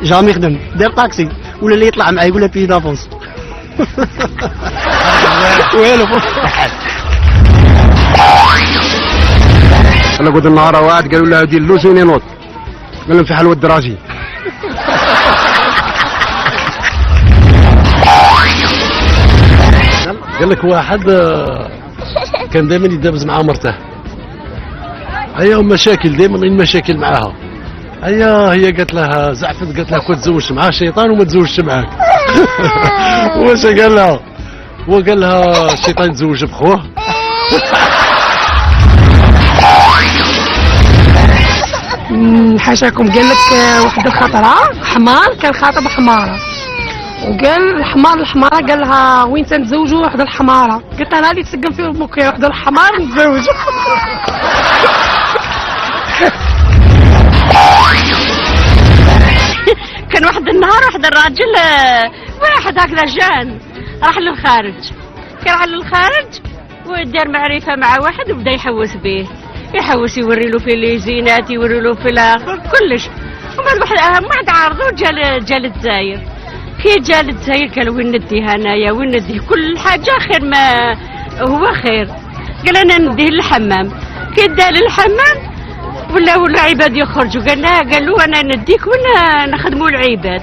jamais خدم، دار طاكسي ولا اللي يطلع معاه يقول له paie d'avance. والو. انا قلت النهار واحد قالوا له دير اللوز ونوض، قال لهم في حلوى الدراجي. قال لك واحد كان دائما يدابز مع مرته، هيا مشاكل دائما المشاكل معاها. هيا هي قالت لها زعفت، قالت لها كنت تزوجت مع الشيطان وما تزوجتش معاك. واش قال لها؟ هو قال لها الشيطان تزوج بخوه. حاشاكم. قال لك واحد الخطرة حمار كان خاطب حمارة، وقال الحمار الحمارة قال لها وين تنتزوجوا واحد الحمارة؟ قالت لها اللي تسقم في امك واحد الحمار نتزوجوا. كان واحد النهار واحد الراجل، واحد هكذا جان راح للخارج، كان راح للخارج ودار معرفة مع واحد وبدا يحوس به، يحوس يوري له في les زينات، يوري له في الاخر كلش. ومن بعد واحد ما عاد عرضو جا للجزائر. كي جا للجزائر قال وين نديه انايا، وين نديه كل حاجة خير ما هو خير. قال انا نديه للحمام. كي دا للحمام ولا العباد يخرجوا، قال لا، قال له انا نديك ولا نخدموا العباد.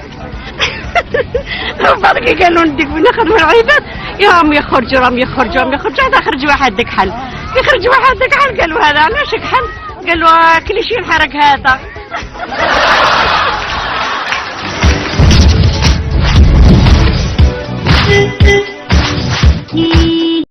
وبعد كي قالوا نديك وين نخدموا العباد، راهم يخرجوا راهم يخرجوا راهم يخرجوا، هذا خرج واحد كحل. كي خرج واحد كحل قالوا هذا علاش كحل؟ قالوا كل شيء انحرق هذا.